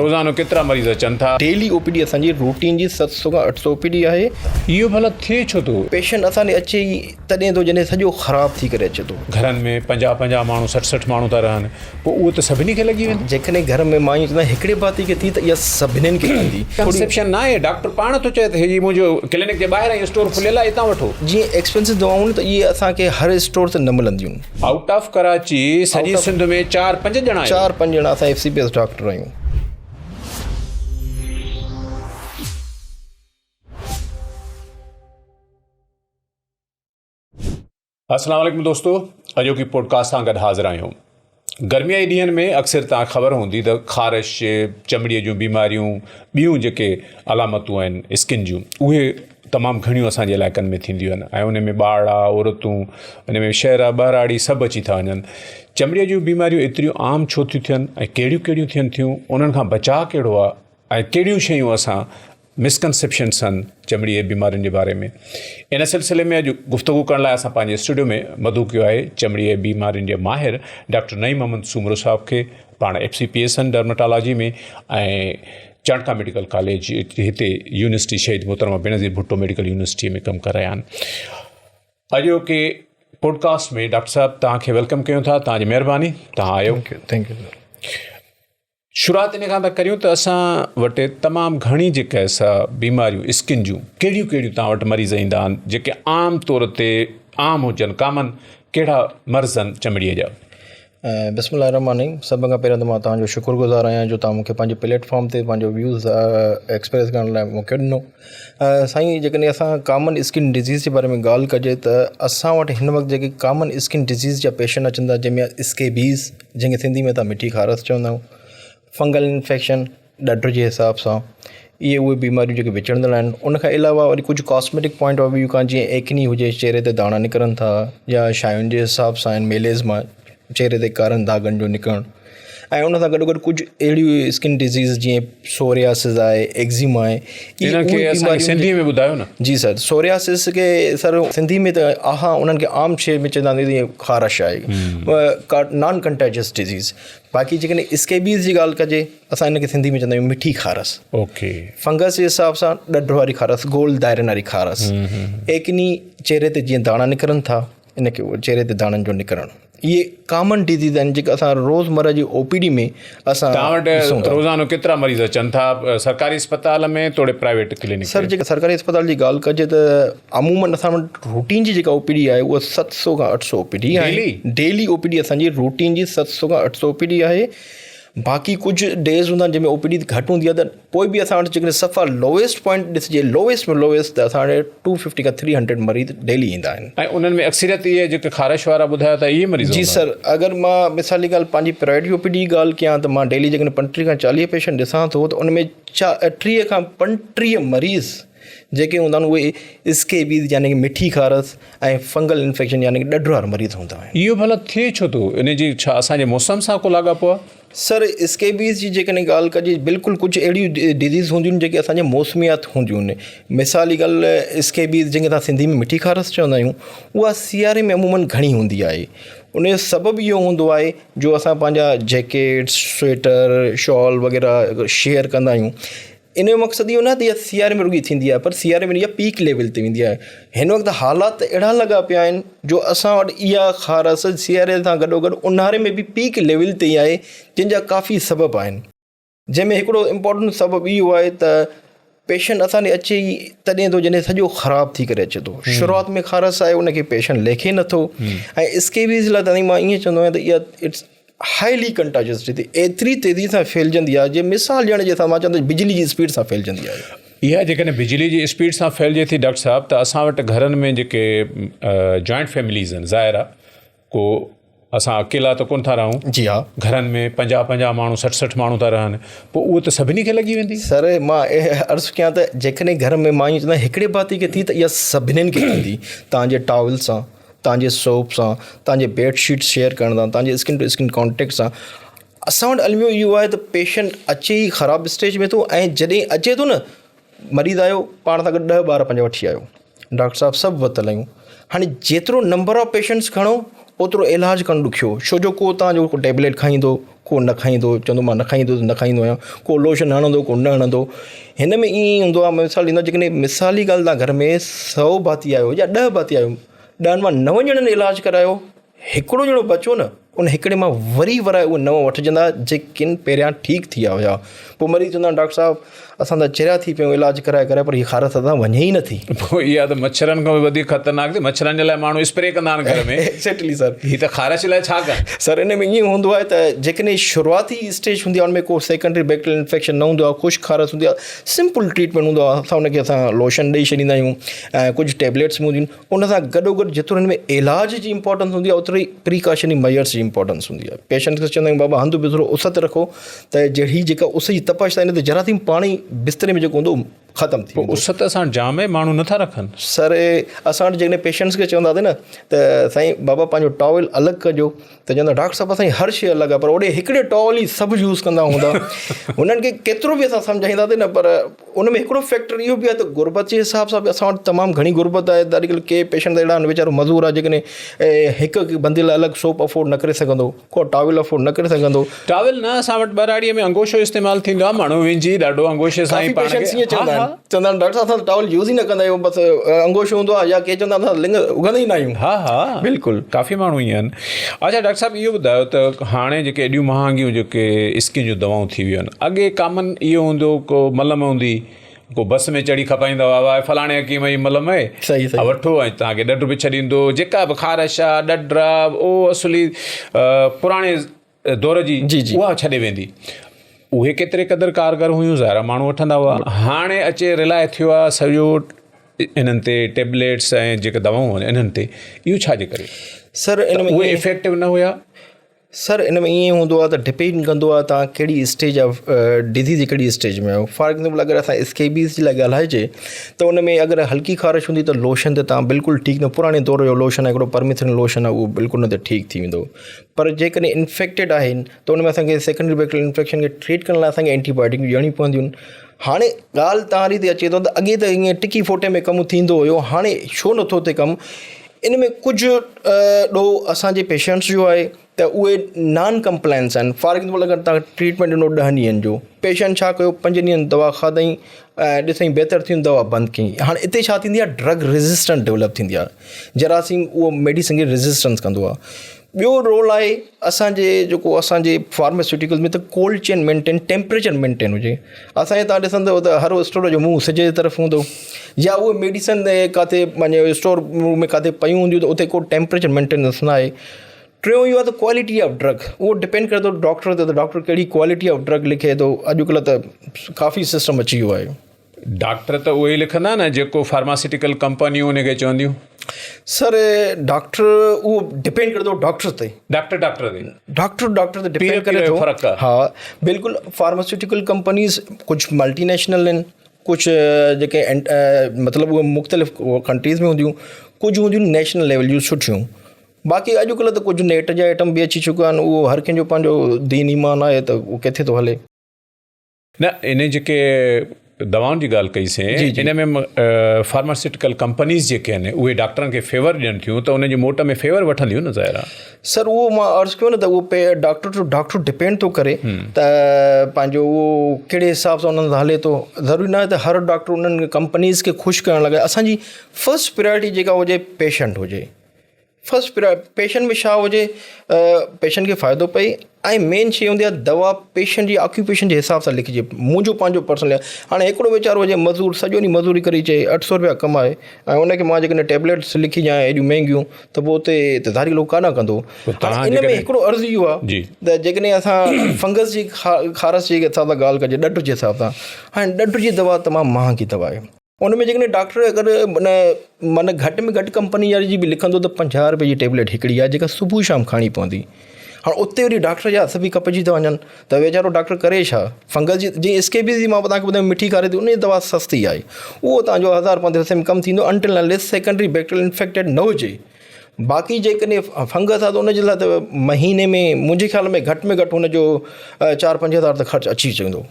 روزانو ڪيترا مريض اچن ٿا؟ ڊيلي او پي ڊي اسان جي روٽين جي 700 کان 800 او پي ڊي آهي. اهو ڀلا ٿئي ڇو ٿو؟ پيشنٽ اسان ڏي اچي ئي تڏهن ٿو جڏهن سڄو خراب ٿي ڪري اچي ٿو. گهرن ۾ پنجاهه پنجاهه ماڻهو 60 60 ماڻهو ٿا رهن پوء اهو ته سڀني کي لڳي ويندو. جيڪڏهن گهر ۾ مان ائين چوندو آهيان هڪڙي ڀاتي کي ٿي ته اها سڀنين کي ٿيندي. ڪنسيپشن ناهي ڊاڪٽر پاڻ ٿو چئي ته هي منهنجو ڪلينڪ جي ٻاهران ئي اسٽور کليل آهي اتان وٺو. جيئن ايڪسپينسو دوائون ته اهي اسان کي هر اسٽور تي نه ملنديون. آئوٽ آف ڪراچي سڄي سنڌ ۾ چار پنج ڄڻا آهيو. چار پنج ڄڻا اسان F C P S doctor آهيون. السلام عليڪم دوستو اڄوڪي پوڊڪاسٽ سان گڏ حاضر آهيون گرميء جي ڏينهن ۾ اڪثر توهان کي خبر هوندي ته خارش چمڙي جون بيماريون ٻيون جيڪي علامتون آهن اسڪن جون اهي تمام گهڻيون اسان جي علائقن ۾ ٿينديون آهن ۽ ان ۾ ٻارڙا عورتون ان ۾ شهر ٻهراڙي سڀ اچي ٿا وڃن چمڙي جون بيماريون ايتريون عام ڇو ٿيون ٿين ۽ ڪهڙيون ڪهڙيون ٿين ٿيون انهن کان بچاء ڪهڙو آهي ۽ ڪهڙيون شيون اسان مسڪنسيپشنس آهن چمڙي جي بيمارين جي باري ۾ ان سلسلي ۾ اڄ گفتگو ڪرڻ لاء اسان پنهنجي اسٽوڊيو ۾ مدعو ڪيو آهي چمڙي جي بيمارين جي ماهر ڊاڪٽر نعيم احمد سومرو صاحب کي پاڻ ايف سي پي ايس آهن ڊرماٽالاجي ۾ ۽ چانڊڪا ميڊيڪل ڪاليج هتي يونيورسٽي شهيد محترمه بينظير ڀٽو ميڊيڪل يونيورسٽي ۾ ڪم ڪري رهيا آهن اڄوڪي پوڊڪاسٽ ۾ ڊاڪٽر صاحب توهان کي welcome ڪيون ٿا توهان جي مهرباني توهان آيو thank you شروعات ان کان ٿا ڪريون ته اسان وٽ تمام گهڻي جيڪا سا بيماريون اسڪن جون ڪهڙيون ڪهڙيون توهان وٽ مريض ايندا آهن جيڪي عام طور تي عام هجن ڪامن ڪهڙا مرض آهن چمڙي جا بسم الله الرحمٰن الرحيم سڀ کان پهريان ته مان توهان جو شڪر گذار آهيان جو توهان مون کي پنهنجي پليٽ فارم تي پنهنجو ويوز ايڪسپريس ڪرڻ لاء موقعو ڏنو سائين جيڪڏهن اسان ڪامن اسڪن ڊزيز جي باري ۾ ڳالهه ڪجي ته اسان وٽ هن وقت جيڪي ڪامن اسڪن ڊزيز جا پيشنٽ اچن ٿا جنهن ۾ اسڪيبيز جنهن کي سنڌي ۾ اسان مٺي خارس چوندا آهيون فنگل انفيڪشن ڏڍ جي حساب سان اهي اهي بيماريون جيڪي وچڙندڙ آهن ان کان علاوه وري ڪجهه ڪاسميٽڪ پوائنٽ آف ويو کان جيئن ايڪني هجي چهري تي داڻا نڪرن ٿا يا شين جي حساب سان آهن ميليز مان چهري تي ڪارن داغن جو نڪرڻ ۽ ان سان گڏو گڏ ڪجهه اهڙيون اسڪن ڊزيز جيئن سورياسز آهي ايگزيما آهي انهن کي اسان کي سنڌي ۾ ٻڌايو نه. جي سر سورياسز کي سر سنڌي ۾ ته آها انهن کي عام شي ۾ چوندا آهن جيئن خارش آهي نان ڪنٽيجس ڊزيز باقي جيڪڏهن اسڪيبيز جي ڳالهه ڪجي اسان ان کي سنڌي ۾ چوندا آهيون مٺي خارس اوڪي فنگس جي حساب سان ڏڍ واري خارس گول دائرن واري خارس ايڪني چهري تي جيئن داڻا نڪرن ٿا ان کي چهري تي داڻن جو نڪرڻ اهي ڪامن ڊزيز آهن جيڪي اسان روزمره جي او پي ڊي ۾ اسان توهان وٽ روزانو ڪيترا مريض اچن ٿا سرڪاري اسپتال ۾ توڙي پرائيويٽ ڪلينڪ سر جيڪا سرڪاري اسپتال جي ڳالهه ڪجي ته عمومن اسان وٽ روٽين جي جيڪا او پي ڊي آهي اها 700 کان 800 او پي ڊي آهي ڊيلي او پي ڊي اسان جي روٽين جي 700 کان 800 او پي ڊي آهي باقي ڪجهه ڊيز هوندا آهن جنهن ۾ او پي ڊي گهٽ هوندي آهي ته پوء به اسان وٽ جيڪڏهن صفا لوئيسٽ پوائنٽ ڏسجي لوئيسٽ ۾ لوئيسٽ ته اسان وٽ ٽو ففٽي کان ٿري هنڊريڊ مريض ڊيلي ايندا آهن. ۽ انهن ۾ اڪثريت اهي جيڪي خارش وارا ٻڌايو ٿا اهي مريض جي سر اگر مان مثال جي ڳالهه پنهنجي پرائيويٽ او پي ڊي جي ڳالهه ڪيان ته مان ڊيلي جيڪڏهن 25 کان 40 پيشنٽ ڏسان ٿو ته ان ۾ 30 کان 35 مريض جيڪي هوندا آهن اهي اسڪيبيز يعني ڪي مٺي خارس ۽ فنگل انفيڪشن يعني ڪي ڏڍ وارا مريض هوندا آهن. اهو ڀلا ٿئي ڇو ٿو؟ ان جي ڇا اسان جي موسم سان ڪو لاڳاپو آهي؟ سر اسڪيبيز جي جيڪڏهن ڳالهه ڪجي بلڪل ڪجهه اهڙيون ڊزيز هونديون آهن جيڪي اسان جي موسميات هونديون آهن مثال جي ڳالهه اسڪيبيز جنهن کي اسان سنڌي ۾ مٺي خارس چوندا آهيون اها سياري ۾ عمومن گهڻي هوندي آهي ان جو سبب اهو هوندو آهي جو اسان پنهنجا جيڪيٽس سوئيٽر شال وغيره شيئر ڪندا آهيون ان جو مقصد اهو نه آهي ته اها سياري ۾ رڳي ٿيندي آهي پر سياري ۾ اها پيڪ ليول تي ويندي آهي هن وقت حالات اهڙا لڳا پيا آهن جو اسان وٽ اها خارس سياري سان گڏو گڏ اونهاري ۾ به پيڪ ليول تي ئي آهي جنهن جا ڪافي سبب آهن جنهن ۾ هڪڙو امپورٽنٽ سبب اهو آهي ته پيشنٽ اسان ڏي اچي ئي تڏهن ٿو جڏهن سڄو خراب ٿي ڪري اچي ٿو شروعات ۾ خارس آهي ان کي پيشنٽ ليکي نٿو ۽ اسڪيبيز لاء ته مان ائين چوندو آهيان ته اها it's highly ڪنٽاجس ٿئي ٿي ايتري تيزي سان ڦهلجندي آهي جي مثال ڏيڻ جي حساب مان چوان ته بجلي جي اسپيڊ سان ڦهلجندي آهي. اها جيڪڏهن بجلي جي اسپيڊ سان ڦهلجي ٿي ڊاڪٽر صاحب ته اسان وٽ گهرن ۾ جيڪي جوائنٽ فيمليز آهن ظاهر آهي ڪو اسان اڪيلا ته ڪونه ٿا رهون جي ها گهرن ۾ 50 50 ماڻهو 60 60 ماڻهو ٿا رهن پوء اهو ته سڀني کي لڳي ويندي. سر مان عرض ڪيان ته جيڪڏهن گهر ۾ مان ائين چوندو آهيان هڪڙي ڀاتي کي ٿي ته اها سڀني کي ٿيندي توهان جي ٽاول سان توهان جي سوپ سان توهان جي بيڊ شيٽ شيئر ڪرڻ سان توهان جي اسڪن ٽو اسڪن ڪانٽيڪٽ سان اسان وٽ الميو اهو آهي ته پيشنٽ اچي ئي خراب اسٽيج ۾ ٿو ۽ جڏهن اچي ٿو نه مريض آيو پاڻ سان گڏ ڏهه ٻار پنهنجا وٺي آيو ڊاڪٽر صاحب سڀ ورتل آهيون هاڻي جيترو نمبر آف پيشنٽس کڻو اوترو علاج ڪرڻ ڏکيو ڇو جو ڪو توهان جو ٽيبليٽ کائيندو ڪو نه کائيندو چوندو مان نه کائيندس نه کائيندو آهيان ڪو لوشن هڻندو ڪو نه هڻندو هن ۾ ائين ئي هوندو آهي مثال ڏيندو جيڪڏهن مثالي ڳالهه تان گهر ۾ سو ڀاتي آهيو يا ڏهه ڀاتي آهيو ڏهن مان نو ڄڻن علاج ڪرايو هڪڙو ڄڻو بچو نه ان هڪڙي مان وري ورائي اهي نو وٺجندا جيڪن پهريان ٺيڪ ٿي ويا هيا پوء مريض چوندا آهن ڊاڪٽر صاحب اسان ته چريا ٿي پيا آهيون علاج ڪرائي ڪرائي پر هي خارس اسان وڃي ئي نٿي. پوء اها ته مڇرن کان به وڌيڪ خطرناڪ ٿي مڇرن جي لاء ماڻهو اسپري ڪندا آهن گهر ۾ ايگزيڪٽلي سر هي ته خارش لاء ڇا ڪن. سر ان ۾ ائين هوندو آهي ته جيڪڏهن شروعاتي اسٽيج هوندي آهي ان ۾ ڪو سيڪنڊري بيڪٽريل انفيڪشن نه هوندو آهي خشڪ خارس هوندي آهي سمپل ٽريٽمينٽ هوندو آهي اسان ان کي اسان لوشن ڏئي ڇڏيندا آهيون ۽ ڪجهه ٽيبليٽس به هونديون آهن ان سان گڏوگڏ جيترو هن ۾ علاج جي امپارٽنس هوندي آهي اوتري ئي پريڪاشنري ميجرس جي امپارٽنس هوندي آهي پيشنٽ کي چوندا آهيون بابا هنڌ بسترو اس تي رکو ته جهڙي جيڪا اس جي تپش آهي ان تي جراثيم پاڻ ئي بستري ۾ جيڪو هوندو ختم ٿي ويندو. اس ته اسان وٽ جام آهي ماڻهو نٿا رکن. سر اسان وٽ جيڪڏهن پيشنٽس کي چونداسين نه ته سائين بابا پنهنجو ٽاول الڳ ڪجو ته چوندا ڊاڪٽر صاحب اسان جي هر شيء الڳ آهي پر اوڏي هڪڙي ٽاول ئي سڀ يوز ڪندا هوندا هنن کي ڪيترو به اسان سمجهائينداسين نه پر ان ۾ هڪڙو فيڪٽر اهو به آهي ته غربت جي حساب سان به اسان وٽ تمام گهڻي غربت آهي ته اڄڪلهه ڪي پيشنٽ اهڙا آهن ويچارو مزور آهي جيڪڏهن هڪ هڪ بندي لاء الڳ سوپ افورڊ نه ڪري سگهندو ڪو ٽاول افورڊ نه ڪري سگهندو. ٽاول نه اسان وٽ ٻهراڙيء ۾ انگوشو استعمال ٿيندو آهي ماڻهو وينجهي ڏاڍو انگوشي سان ئي ڪافي پاڻ پيشنٽس کي ائين ها چوندا ها. آهن چوندا آهن ڊاڪٽر صاحب اسان ٽاول يوز ئي نه ڪندا آهيون بس انگوشو هوندو آهي يا ڪي چوندا آهن اسان لڱ اگهندا ئي نه آهيون. ها ها بلڪل. ڪافي ماڻهو ائين آهن. اڇا ڊاڪٽر صاحب اهو ٻڌايو ته هاڻي جيڪي ايڏيون مهانگيون جيڪي اسڪن جون دوائون ٿي ويون آهن اڳي ڪامن اهو هوندو ڪو ملم هوندي ڪو بس ۾ چڙهي کپائيندا هئا واء فلاڻي حڪيم جي ملم آهي صحيح صحيح وٺو ۽ توهان کي ڏڍ به ڇڏيندو جيڪا به خارش آ ڏڍ آ اهو اصلي پراڻي دور جي جي جي اها ڇڏي ويندي اهي ڪيتري قدر ڪارگر هيون ظاهر آ ماڻهو وٺندا هئا هاڻي اچي رلاء ٿيو آ سڄو انهن تي ٽيبليٽس ۽ جيڪي دوائون آهن انهن تي اهو ڇا جي ڪري سر ان ۾ اهي افيڪٽو نه هيا سر ان ۾ ائين هوندو آهي ته ڊپينڊ ڪندو آهي توهان ڪهڙي اسٽيج آف ڊزيز جي ڪهڙي اسٽيج ۾ آهيو فار ايگزامپل اگر اسان اسڪيبيز جي لاء ڳالهائجي ته ان ۾ اگر هلڪي خارش هوندي ته لوشن تي توهان بلڪل ٺيڪ نه پراڻي دور جو لوشن آهي هڪڙو پرميٿرين لوشن آهي اهو بلڪل ان تي ٺيڪ ٿي ويندو پر جيڪڏهن انفيڪٽيڊ آهن ته ان ۾ اسانکي سيڪنڊري بيڪٽيريل انفيڪشن کي ٽريٽ ڪرڻ لاء اسانکي اينٽي بايوٽڪ ڏيڻيون پونديون هاڻي ڳالهه تان ريتي اچي ٿو ته اڳي ته ائين ٽڪي ڦوٽي ۾ ڪم ٿيندو هيو هاڻي ڇو نٿو ٿئي ڪم ان ۾ ڪجهه ڏوهه اسانجي پيشنٽس جو آهي ته اهي نان ڪمپلائنس آهن فار ايگزامپل اگر تان ٽريٽمينٽ ڏنو ڏهن ڏينهن جو پيشنٽ ڇا ڪيو پنج ڏينهن دوا کاڌائين ۽ ڏسئين بهتر ٿي دوا بند ڪئي هاڻي اتي ڇا ٿيندي آهي ڊرگ ريزسٽنٽ ڊولپ ٿيندي آهي جراثيم اهو ميڊيسن کي ريزسٽنس ڪندو آهي ٻيو رول آهي اسان جي جيڪو اسان جي فارماسيوٽيڪل ۾ ته cold chain maintain temperature maintain هجي اسان جي تان ڏسندو ته هر اسٽور جو منهن سج جي طرف هوندو يا اهي ميڊيسن ڪاٿي پنهنجو اسٽور ۾ ڪاٿي پيون هونديون ته اتي ڪو ٽيمپريچر مينٽيننس نه آهي ٽيون اهو آهي ته ڪوالٽي آف ڊرگ اهو ڊپينڊ ڪري ٿو ڊاڪٽر تي ته ڊاڪٽر ڪهڙي ڪوالٽي آف ڊرگ لکي ٿو اڄڪلهه ته ڪافي سسٽم اچي ويو آهي ڊاڪٽر ته اهو ئي لکندا نه جيڪو فارماسيوٽيڪل ڪمپنيون ان کي چونديون. سر ڊاڪٽر اهو ڊپينڊ ڪري ٿو ڊاڪٽر تي. ڊاڪٽر ڊاڪٽر تي. ڊاڪٽر ڊاڪٽر تي ڊپينڊ ڪري ٿو. فرق آ. ها بلڪل فارماسيوٽيڪل ڪمپنيز ڪجهه ملٽي نيشنل آهن ڪجهه جيڪي مطلب اهي مختلف ڪنٽريز ۾ هونديون ڪجهه هونديون نيشنل ليول جون سٺيون باقي اڄڪلهه ته ڪجهه نيٽ جا آئٽم به اچي چڪا آهن اهو هر ڪنهن جو پنهنجو دين ايمان آهي ته اهو ڪٿي ٿو هلي. نه ان جيڪي دوائن جي ڳالهه ڪئي سين ان ۾ فارماسيوٽيڪل ڪمپنيز جيڪي آهن اهي ڊاڪٽرن کي فيور ڏين ٿيون ته ان جي موٽ ۾ فيور وٺنديون نه ظاهر آهي. سر اهو مان عرض ڪيو نه ته اهو ڊاڪٽر ٽو ڊاڪٽر ڊپينڊ ٿو ڪري ته پنهنجو اهو ڪهڙي حساب سان انهن سان هلي ٿو ضروري ناهي ته هر ڊاڪٽر انهن ڪمپنيز کي خوش ڪرڻ لاء اسان جي فرسٽ پرائرٽي جيڪا هجي پيشنٽ هجي فرسٽ پيشنٽ ۾ ڇا هجي پيشنٽ کي فائدو پئي ۽ مين شي هوندي آهي دوا پيشنٽ جي آڪيوپيشن جي حساب سان لکجي منهنجو پنهنجو پرسنل هاڻي هڪڙو ويچارو هجي مزور سڄو ڏينهن مزوري ڪري اچي اٺ سو روپيا ڪمائي ۽ ان کي مان جيڪڏهن ٽيبليٽس لکي ڏيان ايڏيون مهنگيون ته پوء اتي ته ظاهري لوڪ ڪانه ڪندو هاڻي ان ۾ هڪڙو عرض اهو آهي ته جيڪڏهن اسان فنگس جي خارس جي حساب سان ڳالهه ڪجي ڏڍ جي حساب سان هاڻي ڏڍ جي دوا تمام مهانگي دوا آهي ان ۾ جيڪڏهن ڊاڪٽر اگر معنيٰ گهٽ ۾ گهٽ ڪمپني واري جي به لکندو ته 50 روپئي جي ٽيبليٽ هڪڙي آهي جيڪا صبح شام کائڻي پوندي هاڻ اتي وري ڊاڪٽر جا هٿ به ڪپجي ٿا وڃن ته ويچارو ڊاڪٽر ڪري ڇا فنگس جي جي اسڪيبيز جي مان توهان کي ٻڌايو مٺي کاري ٿي ان جي دوا سستي آهي اهو توهان جو هزار پندرهن سئي ۾ ڪم ٿيندو انٽل انليس سيڪنڊري بيڪٽريل انفيڪٽيڊ نه هجي باقي جيڪڏهن فنگس آهي ته ان جي لاء ته مهيني ۾ منهنجي خيال ۾ گهٽ ۾ گهٽ هن جو چار 5000 ته خرچ اچي ويندو.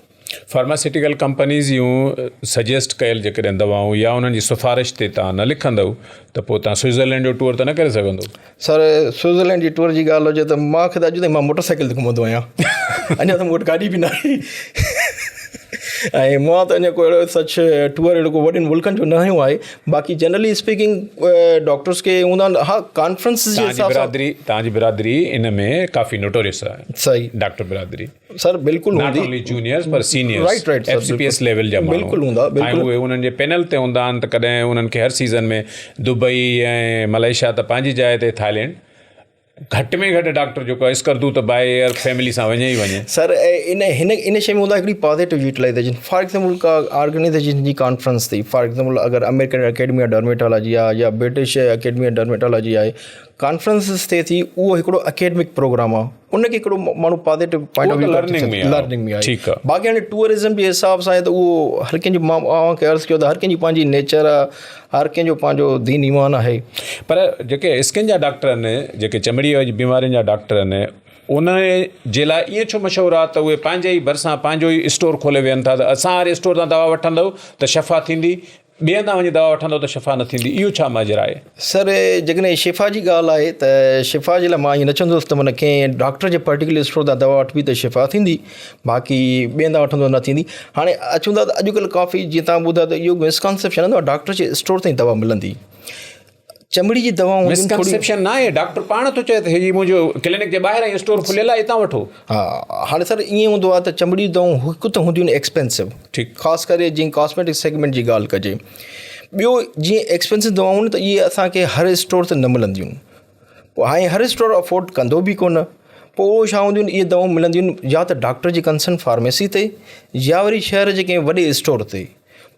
فارماسيوٽيڪل ڪمپنيز جون سجيسٽ ڪيل جيڪڏهن دوائون يا انهن جي سفارش تي توهان نه لکندؤ ته پوء توهان سوئٽزرلينڊ جو ٽوئر ته نه ڪري سگهندؤ. سر سوئٽزرلينڊ جي ٽوئر جي ڳالهه هجي ته مان کي ته اڄ تائين مان موٽر سائيڪل تي گهمندو آهيان اڃا ته مون وٽ گاڏي به نه آهي ۽ مان ته اڃا ڪو اهڙو سچ ٽوئر اهڙو ڪو وڏن ملڪن جو نه هنيو آهي باقي جنرلي اسپيڪنگ ڊاڪٽرس کي هوندا آهن ها ڪانفرنس جي حساب سان توهان جي برادري ان ۾ ڪافي نوٽوريس آهي صحيح ڊاڪٽر برادري سر بلڪل هوندي not only juniors per seniors right right F C P S level جا ماڻهو بلڪل هوندا بلڪل ۽ اهي انهن جي پينل تي هوندا آهن ته ڪڏهن انهن کي هر سيزن ۾ دبئي ۽ ملائيشيا ته پنهنجي جاء تي ٿائلينڊ گهٽ ۾ گهٽ ڊاڪٽر جيڪو آهي اسڪردو ته باء ايئر فيملي سان وڃي ئي وڃي. سر ان هن ان شي ۾ هوندا هڪڙي پازيٽو يوٽيلائزيشن فار ايگزامپل ڪا آرگنائزيشن جي ڪانفرنس ٿي فار ايگزامپل اگر آمريڪن اڪيڊمي آف ڊرميٽالاجي آهي يا برٽش اڪيڊمي آف ڊرميٽالاجي آهي ڪانفرنسز ٿئي ٿي اهو هڪڙو اڪيڊمڪ پروگرام آهي ان کي هڪڙو ماڻهو positive point of view learning ۾ learning ۾ آهي باقي هاڻي ٽوئرزم جي حساب سان ته اهو هر ڪنهن جو مان اوهان کي عرض ڪيو ته هر ڪنهن جي پنهنجي نيچر آهي هر ڪنهن جو پنهنجو دين ايمان آهي. پر جيڪي اسڪن جا ڊاڪٽر آهن جيڪي چمڙي جي بيمارين جا ڊاڪٽر آهن ان جي لاء ائين ڇو مشهور آهي ته اهي پنهنجي ئي ڀرسان پنهنجو ئي اسٽور کولي ويهن ٿا ته اسان واري اسٽور تان دوا وٺندؤ ته شفا ٿيندي ٻئي هنڌان وڃي دوا وٺندو ته شفا نه ٿيندي اهو ڇا ماجرا آهي؟ سر جيڪڏهن شفا جي ڳالهه آهي ته شفا جي لاء مان ائين نه چوندس ته معنيٰ ڪنهن ڊاڪٽر جي پرٽيڪولر اسٽور تان دوا وٺبي ته شفا ٿيندي باقي ٻئي هنڌان وٺندو نه ٿيندي هاڻي اچون ٿا ته اڄڪلهه ڪافي جيئن تهان ٻڌايو ته اهو مسڪانسيپشن آهي ڊاڪٽر جي اسٽور تان ئي دوا ملندي چمڙي جي دوائون هونديون آهن ٿوري مسڪنسيپشن نه آهي ڊاڪٽر پاڻ ٿو چئي ته هي منهنجو ڪلينڪ جي ٻاهران ئي اسٽور کليل آهي هتان وٺو. ها هاڻي سر ائين هوندو آهي ته چمڙي جون دوائون هڪ ته هونديون آهن ايڪسپينسو ٺيڪ خاص ڪري جيئن ڪاسميٽڪ سيگمينٽ جي ڳالهه ڪجي ٻيو جيئن ايڪسپينسو دوائون آهن ته اهي اسانکي هر اسٽور تي نه ملنديون پوء هاڻي هر اسٽور افورڊ ڪندو به ڪونه پوء اهو ڇا هونديون آهن اهي دوائون ملنديون آهن يا ته ڊاڪٽر جي ڪنسرن فارميسي تي يا وري شهر جي ڪنهن وڏي اسٽور تي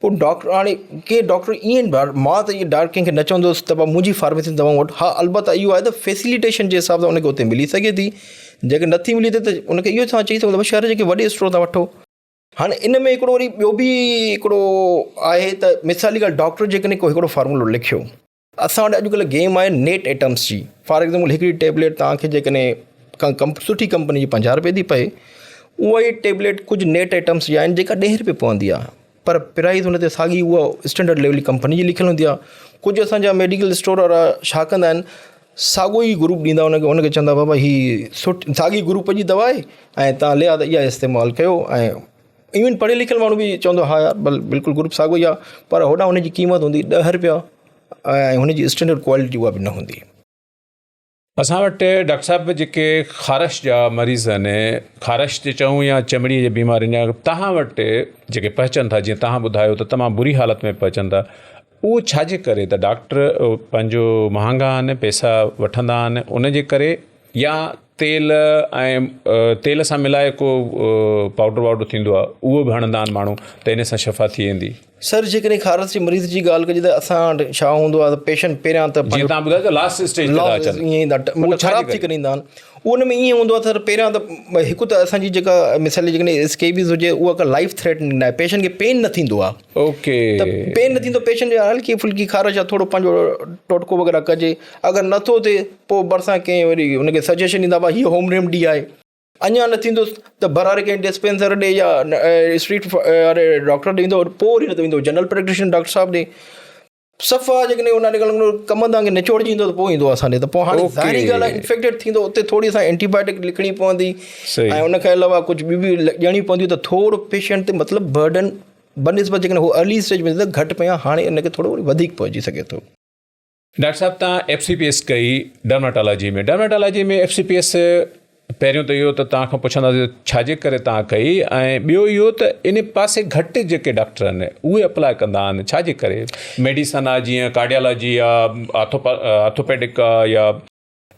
پوء ڊاڪٽر هاڻي ڪي ڊاڪٽر ائين مان ته ائين ڊائريڪٽ ڪنهن کي نه چوندس ته بابا منهنجي فارميسي ۾ دوائون وٺ ها البته اهو آهي ته فيسليٽيشن جي حساب سان ان کي اتي ملي سگهي ٿي جيڪڏهن نٿي ملي ته ان کي اهو اسان چئي سگهون ٿا شهر جي ڪنهن وڏي اسٽور تان وٺو هاڻي ان ۾ هڪڙو وري ٻيو به هڪڙو آهي ته مثال جي ڳالهه ڊاڪٽر جيڪڏهن ڪو هڪڙو فارمولو لکيو اسان وٽ اڄڪلهه گيم آهي نيٽ ايٽمس جي فار ايگزامپل هڪڙي ٽيبليٽ توهان کي جيڪڏهن ڪا سٺي ڪمپني جي 50 روپئي ٿي پئي اها ئي ٽيبليٽ ڪجهه نيٽ ايٽمس جي آهن جيڪا ڏهين روپئي پوندي آهي پر پرائز ان تي ساڳي اها اسٽينڊرڊ ليول جي ڪمپني جي لکيل هوندي آهي ڪجهه اسان جا ميڊيڪل اسٽور وارا ڇا ڪندا آهن ساڳو ئي گروپ ڏيندا ان کي ان کي چوندا بابا هي سٺ ساڳي گروپ جي دوا آهي ۽ توهان ليا ته اها استعمال ڪيو ۽ ايون پڙهيل لکيل ماڻهو به چوندو ها يار بلڪل گروپ ساڳيو ئي آهي پر هوڏانهن هن جي قيمت هوندي ڏهه روپيا ۽ هن جي اسٽينڊرڊ ڪوالٽي اها به نه هوندي. اسان وٽ ڊاڪٽر صاحب جيڪي خارش جا مريض آهن خارش جي چئون يا چمڙي جي بيمارين جا تهان وٽ جيڪي پهچن ٿا جيئن تهان ٻڌايو ته تمام بري حالت ۾ پهچن ٿا اهو ڇا جي ڪري ته ڊاڪٽر پنهنجو مهانگا آهن پئسا وٺندا آهن ان جي ڪري يا تيل ۽ تيل سان ملائي ڪو پائوڊر واوڊر ٿيندو آهي اهو به هڻندا آهن ماڻهو ته ان سان شفا ٿي ويندي. سر جيڪڏهن خارس جي مريض جي ڳالهه ڪجي ته اسان وٽ ڇا هوندو آهي ته پيشنٽ پهريان ته جيئن توهان ٻڌايو ته لاسٽ اسٽيج تي ٿا اچن ائين ئي ٿا مطلب خراب ٿي ڪري ايندا آهن ان ۾ ائين هوندو آهي سر پهريان ته هڪ ته اسان جي جيڪا مثال جيڪڏهن اسڪيبيز هجي اها ڪا لائف ٿريٽننگ ناهي پيشنٽ کي پين نه ٿيندو آهي. اوڪي ته پين نه ٿيندو پيشنٽ جي هلڪي ڦلڪي خارش آهي ٿورو پنهنجو ٽوٽڪو وغيره ڪجي اگر نٿو ٿئي پوء ڀرسان ڪنهن وري ان کي سجيشن ڏيندا ڀا هي هوم ريمڊي آهي اڃا نه ٿيندو ته ڀر واري ڪنهن ڊسپينسر ڏي يا اسٽريٽ واري ڊاڪٽر ڏي ويندو پوء وري نه ته ويندو جنرل پريڪٽيشنر ڊاڪٽر صاحب ڏي صفا جيڪڏهن ان اڄڪلهه ڪم تان کي نچوڙجي ايندو ته پوء ايندو اسان ڏي ته پوء هاڻي ظاهري ڳالهه آهي انفيڪٽيڊ ٿيندو اتي ٿوري اسان اينٽي بايوٽڪ لکڻي پوندي ۽ ان کان علاوه ڪجهه ٻيون به ڏيڻيون پونديون ته ٿورو پيشنٽ تي مطلب برڊن بنسبت جيڪڏهن هو ارلي اسٽيج ۾ ته گهٽ پيا هاڻي ان کي ٿورو وري وڌيڪ پهچي سگهي ٿو. ڊاڪٽر صاحب تان ايف سي پي ايس ڪئي dermatology ۾ dermatology ۾ F C P S پهريون ته اهو ته توهان کان پڇنداسين ڇا جي ڪري توهان ڪئي ۽ ٻيو اهو ته ان پاسي گهٽ جيڪي ڊاڪٽر آهن اهي اپلاء ڪندا آهن ڇا جي ڪري ميڊيسن آهي جيئن ڪارڊيالاجي آهي آرٿوپيڊڪ آهي يا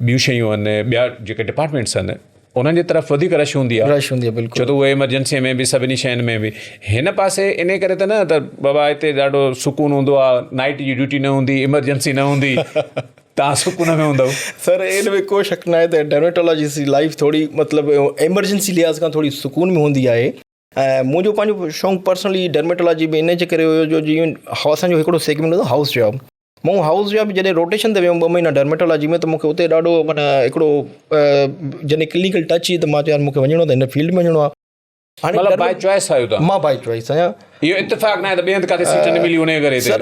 ٻيون شيون آهن ٻيا جيڪي ڊپارٽمينٽس آهن انهن جي طرف وڌيڪ رش هوندي آهي رش هوندي آهي بلڪل ڇو ته اهي ايمرجنسي ۾ به سڀني شين ۾ به هن پاسي انهي ڪري ته نه ته بابا هتي ڏاڍو سڪون هوندو آهي نائٽ جي ڊيوٽي نه هوندي ايمرجنسي نه هوندي تان سڪون ۾ هوندو. سر ان ۾ ڪو شڪ ناهي ته ڊرميٽالاجسٽ جي لائف ٿوري مطلب ايمرجنسي لحاظ کان ٿوري سڪون ۾ هوندي آهي ۽ منهنجو پنهنجو شوق پرسنلي ڊرميٽالاجي ۾ ان جي ڪري هيو جو جيئن اسان جو هڪڙو سيگمينٽ هوندو هائوس جاب مون هائوس جاب جڏهن روٽيشن تي ويم ٻه مهينا ڊرميٽالاجي ۾ ته مونکي اتي ڏاڍو معنيٰ هڪڙو جڏهن ڪلينڪل ٽچ ٿي ته مان چيو يار مونکي وڃڻو ته هن فيلڊ ۾ وڃڻو آهي. هاڻي مطلب باء چوائس آهيو توهان؟ مان باء چوائس آهيان. اهو اتفاق ناهي ته ٻئي هنڌ ڪاٿي سيٽ نه ملي انهيء ڪري هتي. سر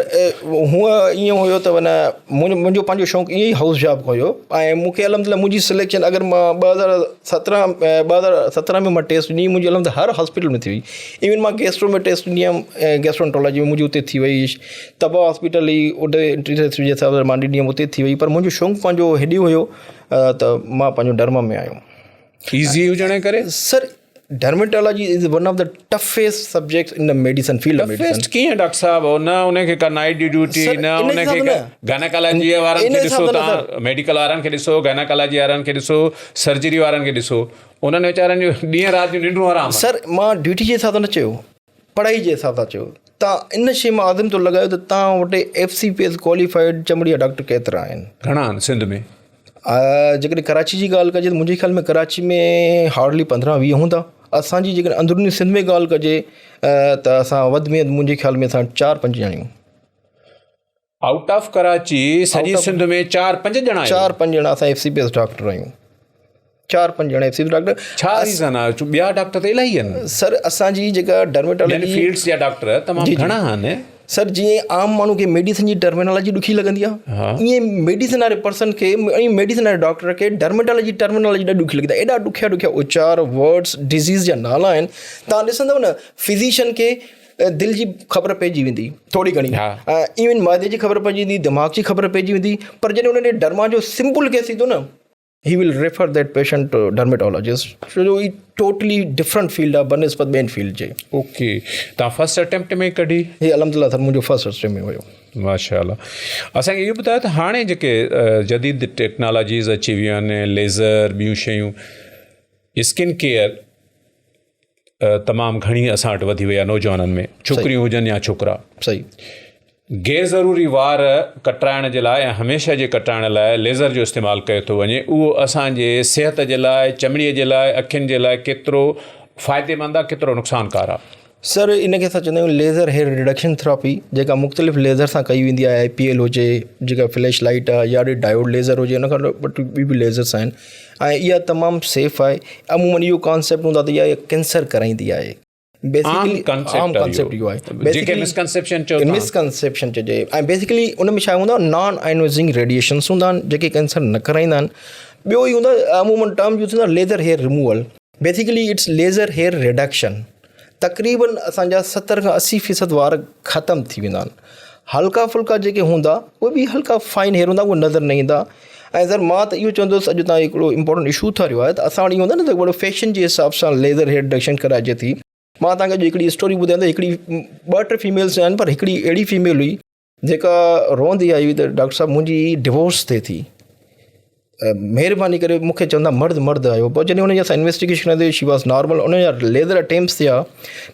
هونء ائين هيو ته معنيٰ منهنجو پنهنجو شوق ائين ئي هائوس جاب هيو ۽ مون کي الحمد لله منهنجي سليڪشن اگر مان 2017 2017 ۾ مان ٽيسٽ ڏني منهنجي الحمد هر هاسپيٽل ۾ ٿي وئي ايون مان گيسٽرو ۾ ٽيسٽ ڏني هيم گيسٽرو انٽرولاجي ۾ منهنجي اتي ٿي وئي تبا هاسپيٽل هئي اتي انٽري ٽيسٽ جي حساب سان مان ڏني هيم اتي ٿي وئي پر منهنجو شوق پنهنجو هيڏي هيو ته مان پنهنجو ڊرما ۾ آيم. ايزي هجڻ جي ڪري؟ Sir dermatology is one of the toughest subjects in the medicine field of medicine. Toughest ڪيئن ڊاڪٽر صاحب نه ان کي ڪا نائيٽ جي ڊيوٽي نه ان کي ڪا گائناڪالاجي وارن کي ڏسو تان ميڊيڪل وارن کي ڏسو گائناڪالاجي وارن کي ڏسو سرجري وارن کي ڏسو انهن ويچارن جون ڏينهن رات جون ننڊون حرام آهن. سر مان ڊيوٽي جي حساب سان نه چيو پڙهائي جي حساب سان چيو تان ان شي مان عزم ٿو لڳايو ته تان وٽ F C P S qualified چمڙي جا ڊاڪٽر ڪيترا آهن. گهڻا آهن سنڌ ۾؟ جيڪڏهن ڪراچي جي ڳالهه ڪجي ته منهنجي خيال ۾ ڪراچي ۾ هارڊلي پندرهن ويهه هوندا اسانجي جيڪڏهن اندروني سنڌ ۾ ڳالهه ڪجي ته اسان وڌ ۾ وڌ منهنجي خيال ۾ اسان چار پنج ڄڻا آهيون. آئوٽ آف ڪراچي سڄي سنڌ ۾ چار پنج ڄڻا آهيو؟ چار پنج ڄڻا اسان F C P S doctor آهيون چار پنج ڄڻا ايف سي پي ڊاڪٽر. ڇا ريزن آهي جو ٻيا ڊاڪٽر ته الاهي آهن. سر اسان جي جيڪا ڊرميٽالاجي ٻين فيلڊس جا ڊاڪٽر تمام گهڻا آهن. سر جيئن عام ماڻهو کي ميڊيسن جي ٽرمينالاجي ڏکي لڳندي آهي ائين ميڊيسن واري پرسن کي ۽ ميڊيسن واري ڊاڪٽر کي ڊرميٽالاجي ٽرمينالاجي ڏاڍي ڏکي لڳندي آهي ايڏا ڏکيا ڏکيا اچار ورڊس ڊزيز جا نالا آهن تان ڏسندو نه فزيشن کي دل جي خبر پئجي ويندي ٿوري گهڻي ايون معدي جي خبر پئجي ويندي دماغ جي خبر پئجي ويندي پر جڏهن انهن ڏي ڊرما جو سمپل ڪيس ايندو نه he will refer that patient to dermatologist ڇو جو هي ٽوٽلي ڊفرنٽ فيلڊ آهي بنسبت ٻين فيلڊ جي. اوڪي تان فرسٽ اٽيمپٽ ۾ ڪڍي. هي الحمدلله سر منهنجو فرسٽ اٽيمپٽ ۾ هيو. ماشاء الله اسان کي اهو ٻڌايو ته هاڻي جيڪي جديد ٽيڪنالاجيز اچي ويون آهن ليزر ٻيون شيون اسڪن ڪيئر تمام گهڻي اسان وٽ وڌي وئي آهي نوجوانن ۾ ڇوڪريون هجن يا ڇوڪرا صحيح غير ضروري وار ڪٽرائڻ جي لاء ۽ هميشه جي ڪٽرائڻ لاء ليزر جو استعمال ڪيو ٿو وڃي اهو اسان جي صحت جي لاء چمڙي جي لاء اکين جي لاء ڪيترو فائديمند آهي ڪيترو نقصانڪار آهي. سر ان کي اسان چوندا آهيون ليزر هيئر ريڊڪشن ٿراپي جيڪا مختلف ليزر سان ڪئي ويندي آهي آء پي ايل هجي جيڪا فليش لائيٽ آهي يا ڊائيوڊ ليزر هجي ان کان ٻي به ليزرس آهن ۽ اها تمام سيف آهي عمومن اهو ڪانسيپٽ هوندو آهي ته اها ڪينسر ڪرائيندي آهي بيسيڪلي عام ڪانسيپٽ اهو آهي جيڪي مسڪنسيپشن چئو ٿا مسڪنسيپشن چئجي ۽ بيسيڪلي ان ۾ ڇا هوندو آهي نان آئنوزنگ ريڊيئيشنس هوندا آهن جيڪي ڪينسر نه ڪرائيندا آهن ٻيو اهو هوندو آهي عمومن ٽرم يوز ٿيندو آهي laser hair removal basically it's laser hair reduction تقريبن اسان جا ستر کان اسي فيصد وار ختم ٿي ويندا آهن هلڪا ڦلڪا جيڪي هوندا اهي به هلڪا فائن هيئر هوندا اهي نظر نه ايندا ۽ سر مان ته اهو چوندس اڄ تان هڪڙو امپورٽنٽ اشو اٿاريو آهي ته اسان وٽ اهو هوندو آهي نه ته وڏو فيشن جي حساب سان ليزر هيئر رڊڪشن ڪرائجي ٿي مان توهان کي اڄ هڪڙي اسٽوري ٻڌايان ته هڪڙي ٻه ٽي فيميلس آهن پر هڪڙي اهڙي فيميل هئي جيڪا روئندي آئي هئي ته ڊاڪٽر صاحب منهنجي ڊوورس ٿئي ٿي مهرباني ڪري مونکي چوندا مرد مرد آهيو پوء جڏهن ان جي اسان انويسٽيگيشن ڪندي شي واز نارمل ان جا ليزر اٽيمپس ٿيا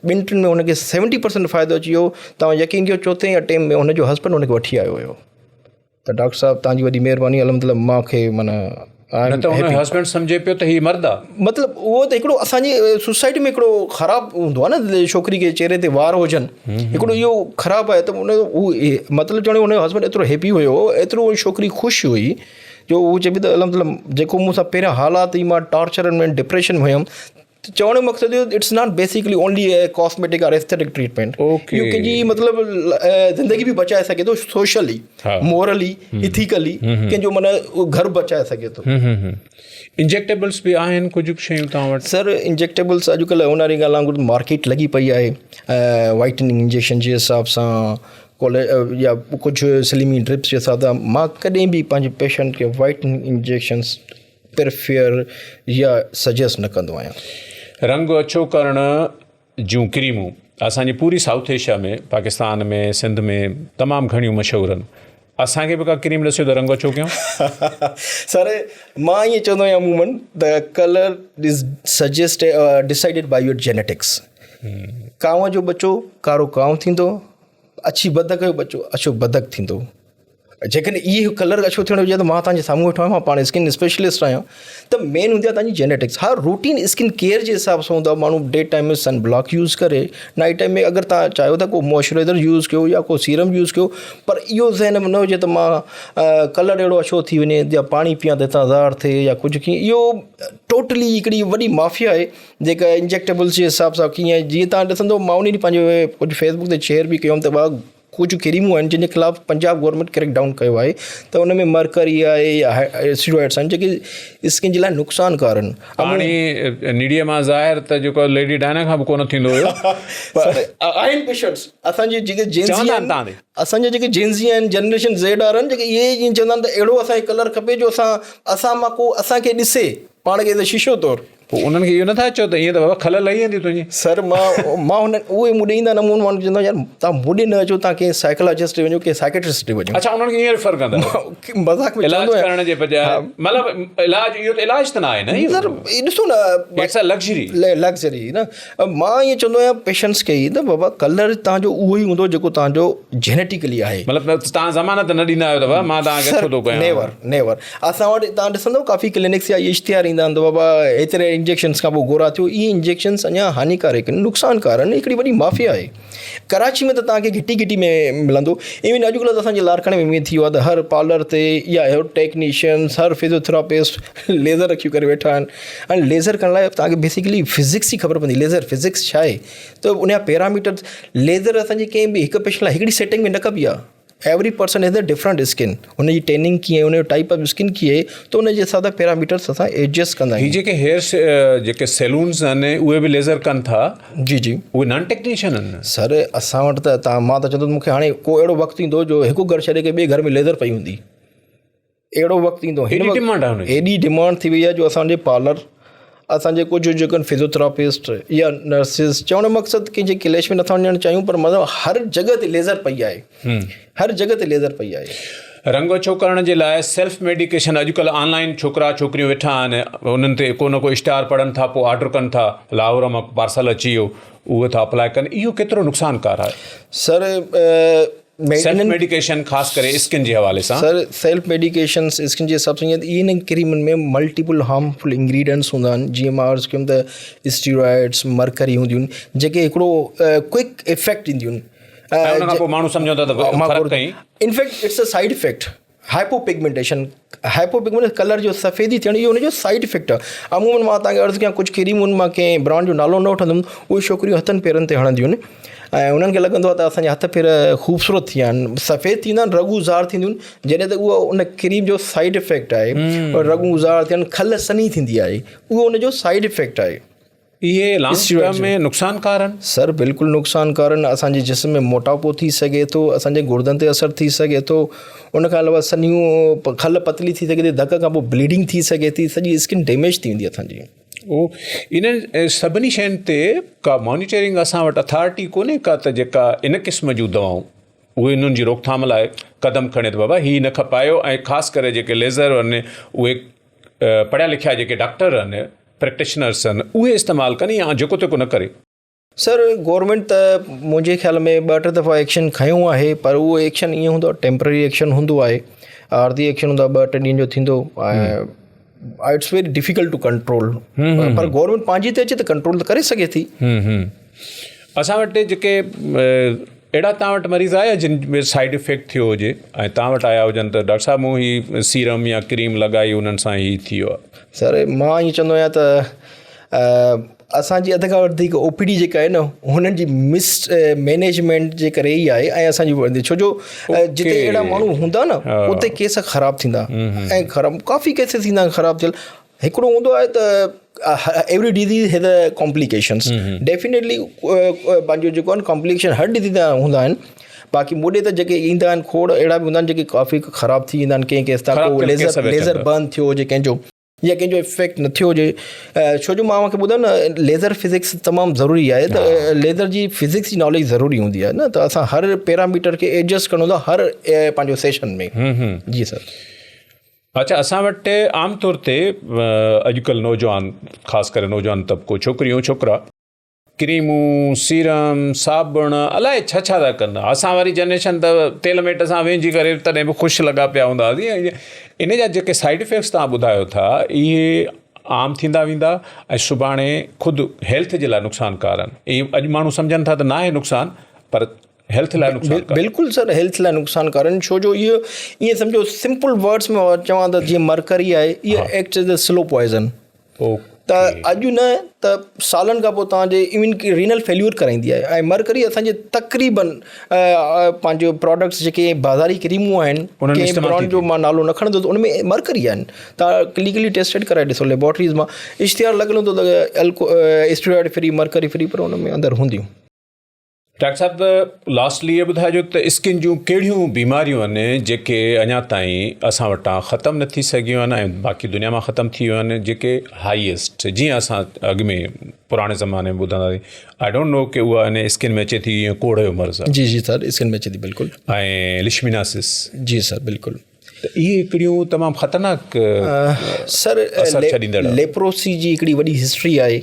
ٻن ٽن ۾ ان کي سيونٽي پرسنٽ فائدو اچي ويو توهان يقين ڪيو چوٿين اٽيمپ ۾ ان جو هسبنڊ ان کي وٺي آيو هيو ته ڊاڪٽر صاحب توهان جي وڏي مهرباني الحمد لله مان کي معنيٰ نه ته ان جو هسبنڊ سمجهي پيو ته هي مرد آ. مطلب اهو ته هڪڙو اسان جي سوسائٽي ۾ هڪڙو خراب هوندو آ نه ڇوڪري کي چهري تي وار هجن هڪڙو اهو خراب آهي ته ان هو مطلب چوڻ جو ان جو هسبنڊ ايترو هيپي هيو ايترو ڇوڪري خوش هئي جو هو چئي پئي ته الحمد لله جيڪو مون سان پهريان حالات هئي مان ٽارچر ۾ ڊپريشن ۾ هيم ته چوڻ جو مقصد اهو it's not basically only a cosmetic or aesthetic treatment اهو ڪنهن جي مطلب زندگي به بچائي سگهي ٿو سوشلي مورلي ايٿيڪلي ڪنهن جو معنيٰ گهر بچائي سگهي ٿو. انجيڪٽيبلس به آهن ڪجهه شيون توهان وٽ؟ سر انجيڪٽيبلس اڄڪلهه ان واري ڳالهه وانگر مارڪيٽ لڳي پئي آهي وائٽننگ انجيڪشن جي حساب سان يا ڪجهه سليمي ڊرپس جي حساب سان مان ڪڏهن به پنهنجي پيشنٽ کي وائٽننگ انجيڪشنس پريفر يا سجيسٽ نه ڪندو آهيان. رنگ اڇو ڪرڻ جون ڪريمون اسان جي پوري سائوٿ ايشيا ۾ پاڪستان ۾ سنڌ ۾ تمام گهڻيون مشهور آهن اسان کي به ڪا ڪريم ڏسيو ته رنگ اڇو ڪيون. سر مان ائين چوندو آهيان عمومن ته colour is suggest decided by your genetics ڪانء جو ٻچو ڪارو ڪانء ٿيندو اڇي بدڪ جو ٻچو اڇو بدڪ ٿيندو. جيڪڏهن اهو ڪلر اڇو ٿيڻو هجي ته مان توهان جي سامهون ويٺو آهيان مان پاڻ اسڪن اسپيشلسٽ آهيان ته مين هوندي آهي توهان جي جينيٽڪس ها روٽين اسڪن ڪيئر جي حساب سان هوندو آهي ماڻهو D time ۾ sun block use ڪري نائيٽ ٽائيم ۾ اگر توهان چاهيو ٿا ڪو موئسچرائزر يوز ڪيو يا ڪو سيرم يوز ڪيو پر اهو ذهن ۾ نه هجي ته مان ڪلر اهڙو اڇو ٿي وڃي يا پاڻي پيان ته هتان زهر ٿئي يا ڪجهه ڪيئن اهو ٽوٽلي هڪڙي وڏي مافيا آهي جيڪا انجيڪٽيبلس جي حساب سان ڪيئن جيئن توهان ڏسندو مان ان ڏينهن پنهنجو ڪجهه فيسبڪ تي شيئر به ڪيو ته ڪجهه ڪريمون آهن جن جي خلاف پنجاب گورنمينٽ ڪريڪ ڊائون ڪيو آهي ته ان ۾ مرڪري آهي يا اسٽيرائڊس آهن جيڪي اسڪن جي لاء نقصان ڪار آهن. پاڻي نڙيء مان ظاهر ته جيڪو ليڊي ڊائنا کان به ڪونه ٿيندو هيو پر آهن پيشنٽس اسان جي جيڪي جين زي آهن اسان جا جيڪي جين زي آهن جنريشن زيڊ وارا آهن جيڪي اهي ائين چوندا آهن ته اهڙو اسان کي ڪلر کپي جو اسان اسان مان ڪو اسان کي ڏسي پاڻ کي شيشو طور پوء انهن کي اهو نٿا چئو ته ائين ته بابا کل لهي ويندي تنهنجي. سر مان مان انهن اهي مون ڏي ايندا آهن مون انهن کي چوندو آهيان يار توهان مون ڏي نه اچو توهان ڪنهن سائيڪالاجسٽ ڏي وڃو ڪنهن سائيڪيٽرسٽ ڏي وڃو. اڇا انهن کي ائين ريفر ڪندا آهيو. مذاق ۾ علاج ڪرڻ جي بجاء مطلب علاج اهو ته علاج ته نه آهي نه اهو. سر ڏسو نه it's a luxury. Luxury نه مان ائين چوندو آهيان پيشنٽس کي ئي ته بابا ڪلر توهان جو اهو ئي هوندو جيڪو توهان جو جينيٽيڪلي آهي. مطلب توهان ضمانت نه ڏيندا آهيو ته بابا مان توهان کي اڇو ٿو ڪيان. نيور نيور اسان وٽ توهان ڏسندو ڪافي ڪلينڪس جا اهي اشتهار ايندا آهن ته بابا ايتري انجيڪشنس کان پوء گورا ٿيو اهي انجيڪشنس اڃا هانيڪارڪ آهن نقصانڪار آهن هڪڙي وڏي مافيا آهي ڪراچي ۾ ته توهان کي گهٽي گهٽي ۾ ملندو ايون اڄڪلهه ته اسانجي لاڙڪاڻي ۾ ائين ٿي ويو آهي ته هر پارلر تي يا هر ٽيڪنيشنس هر فزيوٿراپسٽ ليزر رکيون ڪري ويٺا آهن ۽ ليزر ڪرڻ لاء توهان کي بيسڪلي فزڪس جي خبر پوندي ليزر فزڪس ڇا آهي ته ان جا پيراميٽرس ليزر اسانجي ڪنهن به هڪ پيشنٽ لاء هڪڙي سيٽنگ ۾ نه ڪبي آهي every person has a different skin ان جي ٽيننگ ڪيئن ان جو ٽائپ آف اسڪن ڪيئن آهي ته ان جي حساب سان پيراميٽرس اسان ايڊجسٽ ڪندا آهيون. هي جيڪي هيئر جيڪي سيلونز آهن اهي به ليزر ڪن ٿا. جي جي. اهي نان ٽيڪنيشن آهن. سر اسان وٽ ته تان مان ته چوندس مون کي هاڻي ڪو اهڙو وقت ايندو جو هڪ گهر ڇڏي ڪري ٻئي گهر ۾ ليزر پئي هوندي اهڙو وقت ايندو هن وقت ڊيمانڊ آهي ايڏي ڊيمانڊ ٿي وئي آهي جو اسان جي پارلر اسان جي ڪجهه جيڪو فزيوٿراپسٽ يا نرسز چوڻ جو مقصد ڪنهن جي ڪليش ۾ نٿا وڃڻ چاهيون پر مطلب هر جڳهه تي ليزر پئي آهي هر جڳهه تي ليزر پئي آهي. رنگ اڇو ڪرڻ جي لاء سيلف ميڊيڪيشن اڄڪلهه آن لائين ڇوڪرا ڇوڪريون ويٺا آهن انهن تي ڪو نه ڪو اشتهار پڙهن ٿا پوء آرڊر ڪن ٿا لاهور مان پارسل اچي ويو اهو ٿا اپلاء ڪن اهو ڪيترو نقصانڪار آهي. سر سيلف ميڊيڪيشن خاص ڪري اسڪن جي حوالي سان. سر سيلف ميڊيڪيشن اسڪن جي حساب سان ائين ته انهن ڪريمن ۾ ملٽيپل هارمفل انگريڊينٽس هوندا آهن جيئن مان عرض ڪيم ته اسٽيرائڊس مرڪري هونديون آهن جيڪي هڪڙو ڪوئڪ افيڪٽ ڏينديون آهن ۽ ان کان پوء ماڻهو سمجهندو ته فرق ڪئي. In fact it's a side effect hypo hypopigmentation hypopigmentation colour جو سفيدي ٿيڻ اهو ان جو سائيڊ افيڪٽ آهي عمومن مان توهان کي عرض ڪيان ڪجهه ڪريمون مان ڪنهن برانڊ جو نالو نه وٺندم اهي ڇوڪريون هٿن پيرن تي هڻنديون آهن ۽ انهن کي لڳندو آهي ته اسان جا هٿ پير خوبصورت ٿي ويا آهن سفيد ٿيندا آهن رڳون ظاهر ٿينديون آهن جڏهن ته اهو ان ڪريم جو سائيڊ افيڪٽ آهي رڳون ظاهر ٿين کل سنهي ٿيندي آهي اهو ان جو سائيڊ افيڪٽ آهي. اهي لانگ ٽرم ۾ نقصانڪار آهن؟ سر بلڪل نقصانڪار آهن اسان جي جسم ۾ موٽاپو ٿي سگهي ٿو اسان جي گردن تي اثر ٿي سگهي ٿو ان کان علاوه سنهيون کل پتلي ٿي سگهي ٿي ڌڪ کان پوء بليڊنگ ٿي سگهي ٿي سڄي اسڪن ڊيميج ٿي ويندي اسان جي. او انهن سڀني شين تي ڪا مانيٽرنگ اسان وٽ اٿارٽي ڪونهي ڪا ته جيڪا ان قسم جون دوائون اهي انهن جي روڪٿام لاء قدم کڻي ته بابا هي نه کپايو ۽ خاص ڪري جيڪي ليزر آهن اهي پڙهيا لکيا جيڪي ڊاڪٽر آهن پريڪٽيشنرس آهن اهي استعمال ڪن يا جيڪو تيڪو نه ڪري. سر گورنمينٽ ته منهنجي خيال ۾ ٻه ٽي دفعا ايڪشن کنيو آهي پر اهو ايڪشن ائين هوندو آهي ٽيمپرري ايڪشن هوندو آهي عارضي ايڪشن هوندو آهي ٻه ٽي ڏينهن جو ٿيندو ۽ it's very difficult to control per government پنهنجي تي اچي ته ڪنٽرول ته ڪري سگهي ٿي. اسان وٽ جيڪي اهڙا توهان وٽ مريض آيا جن ۾ سائيڊ افيڪٽ ٿيو هجي ۽ توهان وٽ آيا هجن ته ڊاڪٽر صاحب مون هي سيرم يا ڪريم لڳائي انهن سان هي ٿي ويو آهي. سر مان ائين چوندو آهيان ته اسان جي اڌ کان وڌيڪ او پي ڊي جيڪا آهي نه هنن جي مس مينيجمينٽ جي ڪري ئي آهي ۽ اسان جي ڇو جو جتي اهڙا ماڻهو هوندا نه اتي ڪيس خراب ٿيندا ۽ خراب ڪافي ڪيسز ٿيندا آهن خراب ٿيل هڪڙو هوندو آهي ته every disease has a complications definitely پنهنجو جيڪو آهي ڪامپليڪيشن هر ڊزيز جا هوندا آهن باقي مون ڏي ته جيڪي ايندا آهن کوڙ اهڙا به هوندا آهن جيڪي ڪافي خراب ٿي ويندا آهن ڪنهن ڪيس تان ڪو ليزر ليزر برن ٿيو هجي ڪنهن جو يا ڪنهن جو افيڪٽ نه ٿيو هجي ڇو جو مان اوهان کي ٻڌايو نه ليزر فزڪس تمام ضروري آهي ته ليزر جي فزڪس جي ناليج ضروري هوندي آهي نه ته اسان هر پيراميٽر کي ايڊجسٽ ڪرڻو هوندو آهي هر پنهنجو سيشن ۾ جي سر. اچا اسان وٽ عام طور تي اڄڪلهه نوجوان خاص ڪري نوجوان طبقو ڇوڪريون ڇوڪرا ڪريمون، سيرم، صابڻ الائي ڇا ڇا ٿا ڪن. اسان واري جنريشن ته تيل ميٽ سان وهنجي ڪري تڏهن به خوش لڳا پيا هوندا هئاسين. ان جا جيڪي سائيڊ افيڪٽس توهان ٻڌايو ٿا اهي عام ٿيندا ويندا ۽ سڀاڻي خود هيلٿ جي لاء نقصانڪار آهن. اهي اڄ ماڻهو سمجهن ٿا ته ناهي نقصان پر هيلٿ لاء نقصانڪار. بلڪل سر هيلٿ لاء نقصانڪار آهن ڇو جو اهو ائين سمجهو سمپل ورڊس ۾ چوان ته جيئن مرڪري آهي اهو acts as a slow poison. ته اڄ نه ته سالن کان پوء توهان جي ايون ڪي رينل فيليور ڪرائيندي آهي ۽ مرڪري اسان جي تقريبن پنهنجو پراڊڪٽس جيڪي بازاري ڪريمون آهن ڪنهن برانڊ جو مان نالو نه کڻندس ان ۾ مرڪري آهن توهان ڪلينڪلي ٽيسٽيڊ ڪرائي ڏسو ليبارٽريز مان اشتهار لڳل هوندو ته الڪو اسٽيرائڊ فري مرڪري فري پر ان ۾ اندر هونديون. ڊاڪٽر صاحب لاسٽلي اهو ٻڌائجو ته اسڪن جون ڪهڙيون بيماريون آهن جيڪي اڃا تائين اسان وٽان ختم نه ٿي سگهيون آهن ۽ باقي دنيا مان ختم ٿي ويون آهن جيڪي هائيسٽ جيئن اسان اڳ ۾ پراڻي زماني ۾ ٻڌندا هئاسين I don't know ڪي اها ان اسڪن ۾ اچي ٿي يا ڪوڙهه جو مرض آهي جي جي سر اسڪن ۾ اچي ٿي بلڪل ۽ لشميناسس جي سر بلڪل ته اهي هڪڙيون تمام خطرناڪ سر اثر ڇڏيندڙ ليپروسي جي هڪڙي وڏي هسٽري آهي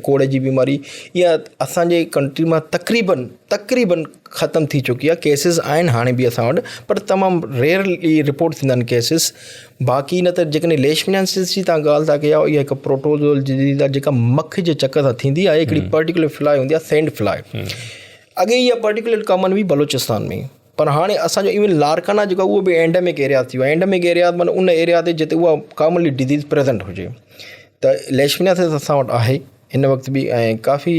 ڪوڙهه جي بيماري اها اسانجي ڪنٽري مان تقريبن تقريبن ختم ٿي چڪي آهي ڪيسز آهن هاڻي به اسان وٽ پر تمام ريئرلي رپورٽ ٿيندا آهن ڪيسز باقي نه ته جيڪڏهن ليشميناسس جي تان ڳالهه ٿا ڪيو اها هڪ پروٽوزول جي جيڪا مک جي چڪ سان ٿيندي آهي هڪڙي پرٽيڪولر فلائي هوندي آهي سينڊ فلائي اڳي اها پرٽيڪولر ڪامن هئي بلوچستان ۾ پر هاڻي اسان جو ايون لاڙڪاڻا جيڪو آهي اهو به اينڊمڪ ايريا ٿي ويو آهي اينڊمڪ ايريا معنيٰ ان ايريا تي جتي اها ڪامنلي ڊزيز پريزنٽ هجي ته ليشميناسس اسان وٽ آهي هن وقت به ۽ ڪافي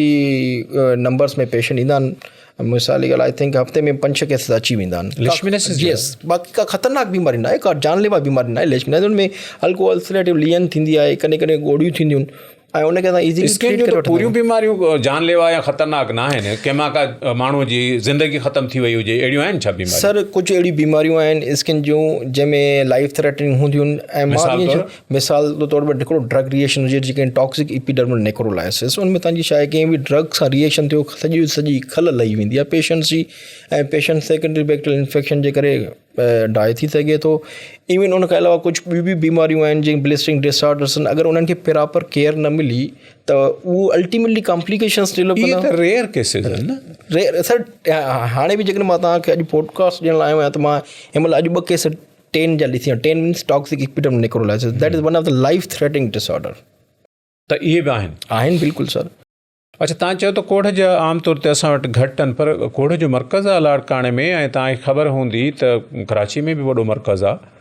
نمبرس ۾ پيشنٽ ايندا آهن مثال جي ڳالهه I think هفتي ۾ پنج ڇهه ڪيسز اچي ويندا آهن ليشميناسس يس باقي ڪا خطرناڪ بيماري نه آهي ڪا جان ليوا بيماري نه آهي ليشميناسس ان ۾ هلڪو السريٽو ليئن ٿيندي آهي ڪڏهن ڪڏهن ڳوڙهيون ٿينديون آهن ۽ ان کي اسان ايزلي اسڪن جون ته پوريون بيماريون جان ليوا يا خطرناڪ نه آهن ڪنهن مان ڪا ماڻهو جي زندگي ختم ٿي وئي هجي اهڙيون آهن ڇا بيماريون؟ سر ڪجهه اهڙيون بيماريون آهن اسڪن جون جنهن ۾ لائف ٿريٽننگ هونديون آهن ۽ مان ائين مثال طور تي هڪڙو ڊرگ ريئيڪشن هجي جيڪي ٽاڪسڪ ايپيڊرمل نيڪرولائسس ان ۾ تنهنجي شايد ڪنهن به ڊرگ سان ريئيڪشن ٿيو سڄي سڄي کل لهي ويندي آهي پيشنٽس جي ۽ پيشنٽ سيڪنڊري بيڪٽيريل انفيڪشن جي ڪري ڊاء ٿي سگهي ٿو ايون ان کان علاوه ڪجهه ٻيون به بيماريون آهن جيئن بلسٽرنگ ڊس آرڊرس آهن اگر انهن کي پراپر ڪيئر نه ملي ته اهو الٽيميٽلي ڪامپليڪيشنس ڊيولپ ڪندا اهي ته ريئر ڪيسز آهن نه ريئر سر هاڻي به جيڪڏهن مان توهان کي اڄ پوڊڪاسٽ ڏيڻ لاء آيو آهيان ته مان هن مهل اڄ ٻه ڪيس ٽين جا ڏسي TEN means toxic epidermal necrolysis that is one of the life threatening disorder ته اهي به آهن آهن بلڪل سر اڇا توهان چيو ته ڪوڙهه جا عام طور تي اسان وٽ گهٽ آهن پر ڪوڙهه جو مرڪز آهي لاڙڪاڻي ۾ ۽ توهان کي خبر هوندي ته ڪراچي ۾ به وڏو مرڪز آهي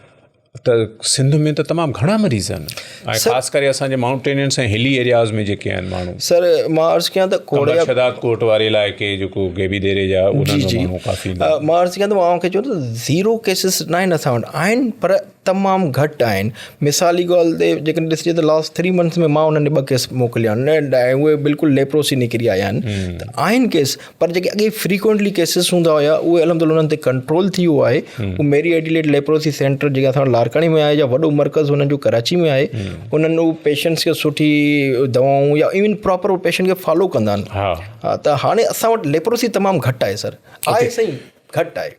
ته سنڌ ۾ ته تمام گهڻا مريض آهن ۽ خاص ڪري اسان جي مائونٽينس ۽ هلي ايرياز ۾ جيڪي آهن ماڻهو سر مان عرض ڪيان ته ڪوڙهه جا شهداد ڪوٽ واري علائقي جيڪو غيبي ديري جا انهن ۾ ماڻهو ڪافي ايندا آهن مان عرض ڪيان ته مان اوهان کي چيو ته زيرو ڪيسز نه آهن اسان وٽ آهن پر تمام گهٽ آهن مثال جي ڳالهه تي جيڪڏهن ڏسجي ته لاسٽ ٿري منٿس ۾ مان انهن ڏي ٻه ڪيس موڪليا آهن ۽ اهي بلڪل ليپروسي نڪري آيا آهن ته آهن ڪيس پر جيڪي اڳي فريڪوئنٽلي ڪيسز هوندا هيا اهي الحمد لله انهن تي ڪنٽرول ٿي ويو آهي اهو ميري ايڊيليڊ ليپروسي سينٽر جيڪي اسان وٽ لاڙڪاڻي ۾ آهي يا وڏو مرڪز انهن جو ڪراچي ۾ آهي انهن اهو پيشنٽس کي سٺي دوائون يا ايون پراپر پيشنٽ کي فالو ڪندا آهن ها ته هاڻي اسان وٽ ليپروسي تمام گهٽ آهي سر آهي صحيح گهٽ آهي.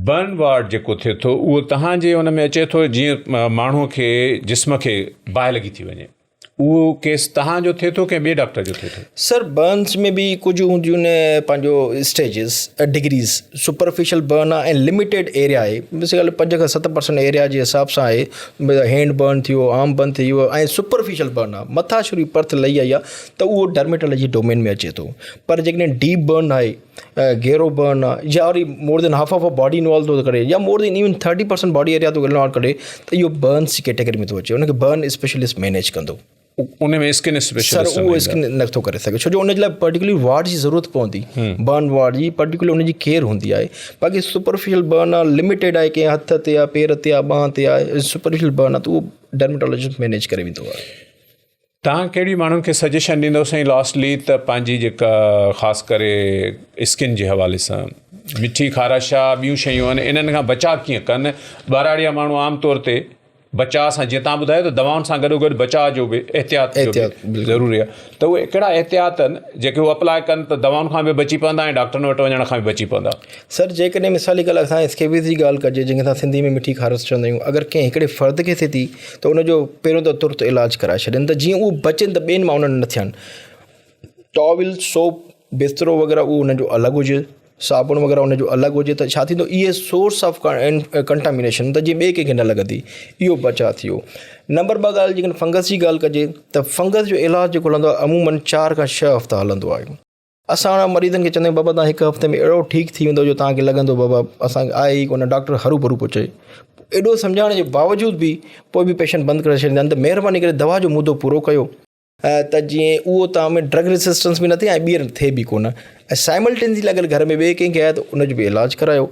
برن وارڊ جيڪو ٿئي ٿو اهو توهان جي ان ۾ اچي ٿو جيئن ماڻهو کي جسم کي باهه لڳي ٿي وڃي اهو ڪيس توهان جو ٿئي ٿو ڪنهن ٻئي ڊاڪٽر جو ٿئي ٿو؟ سر برنس ۾ به ڪجهه هونديون آهن پنهنجو اسٽيجز ڊگريز سپرفيشل برن آهي ۽ لميٽيڊ ايريا آهي مثال 5 کان 7% ايريا جي حساب سان آهي هينڊ برن ٿي ويو آرم برن ٿي ويو ۽ سپرفيشل برن آهي مٿاڇري پرت لهي آئي آهي ته اهو ڊرميٽالاجي ڊومين ۾ اچي ٿو پر جيڪڏهن ڊيپ برن آهي گهرو برن آ يا وري more than half of body involve ٿو ڪري يا more than even thirty percent body area ٿو انوالو ڪري ته اهو برنس جي ڪيٽيگري ۾ ٿو اچي ان کي برن اسپيشلسٽ مينيج ڪندو. ان ۾ اسڪن اسپيشلسٽ سر اهو اسڪن نٿو ڪري سگهي ڇو جو ان جي لاء پرٽيڪولر وارڊ جي ضرورت پوندي برن وارڊ جي پرٽيڪولر ان جي ڪيئر هوندي آهي باقي سپرفيشل برن آ لميٽيڊ آهي ڪنهن هٿ تي آ پير تي آ ٻانهن تي آ سپرفيشل برن آ ته اهو ڊرميٽالاجسٽ مينيج ڪري ويندو آهي. توهان ڪهڙي ماڻهن کي سجيشن ڏيندو سائين لاسٽلي ته پنهنجي جيڪا خاص ڪري اسڪن جي حوالي سان مٺي خارش آ ٻيون شيون آهن انهن کان بچاء ڪيئن ڪن ٻهراڙي جا ماڻهو عام طور تي بچاء سان جيئن توهان ٻڌايو ته دوائن سان گڏو گڏ بچاء جو به احتياط جو به ضروري آهي ته اهي ڪهڙا احتياط آهن جيڪي هو اپلاء ڪن ته دوائن کان به بچي پوندا ۽ ڊاڪٽرن وٽ وڃڻ کان به بچي پوندا. سر جيڪڏهن مثال جي ڳالهه اسان اسڪيبيز جي ڳالهه ڪجي جنهن کي اسان سنڌي ۾ مٺي خارس چوندا آهيون اگر ڪنهن هڪڙي فرد کي ٿئي ٿي ته ان جو پهريون ته ترت علاج ڪرائي ڇڏين ته جيئن اهو بچن ته ٻين مان انهن نه ٿين ٽاول، سوپ، بسترو وغيره اهو انهن جو الڳ هجي، صابڻ وغيره ان جو الڳ هجي ته ڇا ٿيندو اهي سورس آف ڪنٽامينيشن ته جيئن ٻئي ڪنهن کي نه لڳندي اهو بچاء ٿي ويو. نمبر ٻه ڳالهه جيڪڏهن فنگس جي ڳالهه ڪجي ته فنگس جو علاج جيڪو هلندو آهي عمومن چار کان ڇهه هفتا هلندو آهي. اسان اهڙا مريضن کي چوندا آهيون بابا توهان هڪ هفتي ۾ اهڙو ٺيڪ ٿي ويندو جو توهان کي لڳندو بابا اسان کي آهي ئي ڪونه ڊاڪٽر هرو ڀرو پيو چئي ايڏو سمجهائڻ جي باوجود به پوء به پيشنٽ بند ڪري ڇڏيندا آهن ته مهرباني ڪري دوا جو مدو پورو ڪيو ته جيئن اهو توهان ۾ ڊرگ ريزسٽنس به نه ٿئي ۽ ٻيهر ٿئي به ڪونه ۽ سائملٽينسلي اگر گهر ۾ ٻئي ڪنهن کي آهي ته ان جو به علاج ڪرايو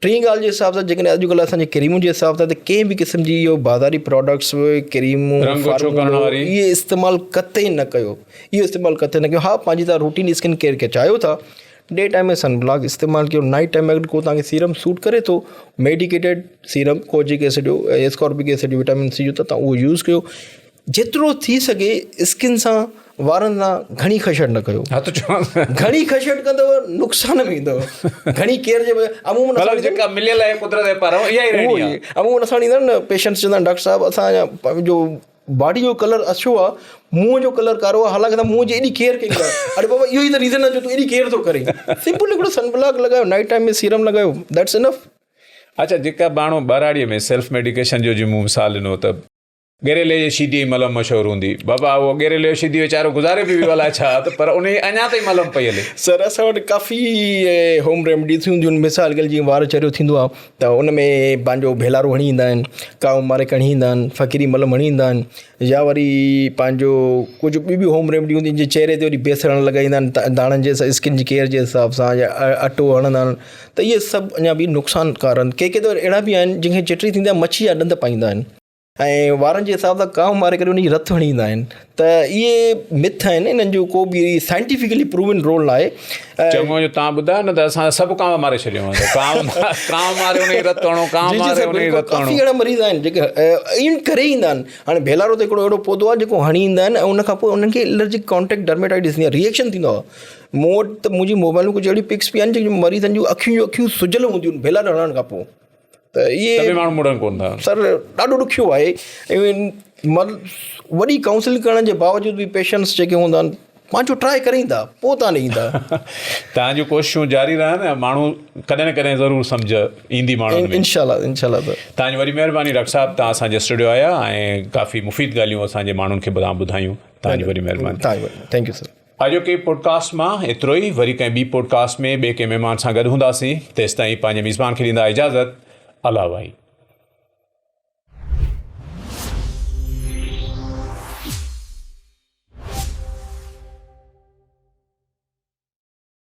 ٽين ڳالهه جي حساب سان جيڪڏهن اڄڪلهه اسان جي ڪريمن جي حساب سان ته ڪنهن به قسم جي اهو بازاري پراڊڪٽس ڪريمون رنگ اڇو ڪرڻ واري اهي استعمال قطعي نه ڪيو اهو استعمال قطعي نه ڪيو ها پنهنجي تان روٽين اسڪن ڪيئر کي چاهيو ٿا ڊي ٽائيم ۾ سن بلاڪ استعمال ڪيو نائٽ ٽائيم ۾ اگر ڪو توهان کي سيرم سوٽ ڪري ٿو ميڊيڪيٽيڊ سيرم ڪوجڪ ايسڊ جو اسڪاربڪ ايسڊ جو وٽامن سي جو ته توهان اهو يوز ڪيو جيترو ٿي سگهي اسڪن سان وارن سان گهڻي کشڙ نه ڪيو ها ته چوان گهڻي کشڙ ڪندو نقصان ۾ ايندو گهڻي ڪيئر جي عمومن مطلب جيڪا مليل آهي قدرت جي پاران اها ئي رهڻي آهي عمومن اسان ڏيندا آهن نه پيشنٽس چوندا آهن ڊاڪٽر صاحب اسان جو باڊي جو ڪلر اڇو آهي منهن جو ڪلر ڪارو آهي حالانڪه اسان منهن جي ايڏي ڪيئر ڪيون ٿا اڙي بابا اهو ئي ته ريزن آهي جو تون ايڏي ڪيئر ٿو ڪرين سمپل هڪڙو سن بلاڪ لڳايو نائٽ ٽائيم ۾ سيرم لڳايو that's enough اڇا جيڪا ماڻهو ٻهراڙي ۾ سيلف ميڊيڪيشن جو جي مون مثال ڏنو ته ڳريلي جي شيدي جي ملم مشهور هوندي. بابا اهو ڳريلي جو شيدي ويچارو گذاري به ويو الائي ڇا ته پر انهي اڃا تائين ملم پئي هلي. سر اسان وٽ ڪافي هوم ريمڊيز هونديون آهن مثال ڳالهه جيئن وار چريو ٿيندو آهي ته ان ۾ پنهنجو ڀيلارو هڻي ايندا آهن ڪانو ماري کڻي ايندا آهن فقيري ملم هڻي ايندا آهن يا وري پنهنجو ڪجهه ٻي به هوم ريمڊي هوندي آهن جيئن چهري تي وري بيسڻ لڳائيندا آهن داڻن جي اسڪن جي ڪيئر جي حساب سان يا اٽو هڻندا آهن ته اهي سڀ اڃا به نقصانڪار آهن ڪي ڪي ته اهڙا به آهن جن کي چٽري ٿيندي آهي مڇي جا ڏند پائيندا آهن ۽ وارن جي حساب سان ڪانء ماري ڪري ان جي رت هڻي ايندا آهن ته اهي مٿ آهن انهن جو ڪو به سائنٽيفڪلي پروون رول ناهي. چڱو جو تان ٻڌايو نه ته اسان سڀ ڪانء ماري ڇڏيو هو ڪانء ڪانء ماري ان جي رت هڻو ڪانء ماري ان جي رت هڻو. ڪافي اهڙا مريض آهن جيڪي ائين ڪري ايندا آهن هاڻي ڀيلارو ته هڪڙو اهڙو پودو آهي جيڪو هڻي ايندا آهن ۽ ان کان پوء انهن کي الرجڪ ڪانٽيڪٽ ڊرميٽائٽس ٿيندي آهي ريئيڪشن ٿيندو آهي مون وٽ ته منهنجي موبائل ۾ ڪجهه اهڙيون پڪس به آهن جيڪي مريضن جون اکيون جون اکيون سجل هونديون آهن ڀيلارو هڻڻ کان پوء. ته اهي ته به ماڻهو مڙن ڪونه ٿا. سر ڏاڍو ڏکيو آهي ۽ وڏي ڪائونسلنگ ڪرڻ جي باوجود به پيشنٽس جيڪي هوندا آهن پنهنجو ٽرائي ڪري ايندا پوء تان ڏي ايندا. توهان جون ڪوششون جاري رهن ۽ ماڻهو ڪڏهن نه ڪڏهن ضرور سمجهه ايندي ماڻهن ۾. انشاء الله انشاء الله سر. توهان جي وڏي مهرباني ڊاڪٽر صاحب توهان اسان جي اسٽوڊيو آيا ۽ ڪافي مفيد ڳالهيون اسان جي ماڻهن کي توهان ٻڌايون توهان جي وڏي مهرباني. توهان جي وڏي thank you sir. اڄوڪي پوڊڪاسٽ مان ايترو ئي وري ڪنهن ٻي پوڊڪاسٽ ۾ ٻئي ڪنهن مهمان سان گڏ هونداسين تيستائين پنهنجي ميزبان کي ڏيندا اجازت الله واهي.